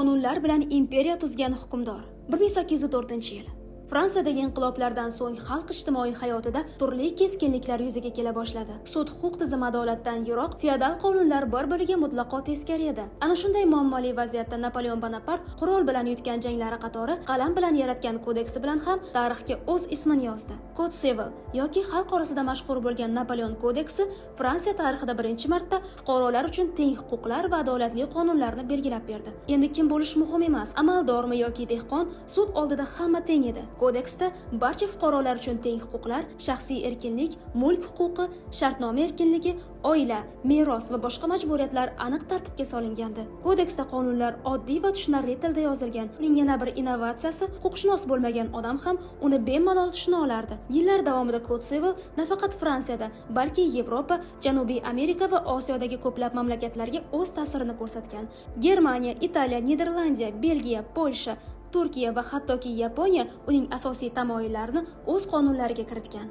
Qonunlar bilan imperiya tuzgan hukmdor. 1804-yil. Fransiyadagi inqiloblardan so'ng xalq ijtimoiy hayotida turli keskinliklar yuzaga kela boshladi. Sud-huquq tizimi adolatdan yiroq, feodal qonunlar bir-biriga mutlaqo teskari edi. Ana shunday muammoli vaziyatda Napoleon Bonapart qurol bilan yutgan janglari qatori qalam bilan yaratgan kodeksi bilan ham tarixga o'z ismini yozdi. Code Civil yoki xalq orasida mashhur bo'lgan Napoleon kodeksi Fransiya tarixida birinchi marta fuqarolar uchun teng huquqlar va adolatli qonunlarni belgilab berdi. Endi kim bo'lish muhim emas, amaldormi yoki dehqon, sud oldida hamma teng edi. Kodeksda barcha fuqarolar uchun teng huquqlar, shaxsiy erkinlik, mulk huquqi, shartnoma erkinligi, oila, meros va boshqa majburiyatlar aniq tartibga solingandi. Kodeksda qonunlar oddiy va tushunarli tilda yozilgan. Uning yana bir innovatsiyasi, huquqshunos bo'lmagan odam ham uni bemalol tushuna olardi. Yillar davomida Code Civil nafaqat Fransiyada, balki Yevropa, Janubiy Amerika va Osiyodagi ko'plab mamlakatlarga o'z ta'sirini ko'rsatgan. Germaniya, Italiya, Niderlandiya, Belgiya, Polsha, Turkiya va hattoki Yaponiya uning asosiy tamoyillarini o'z qonunlariga kiritgan.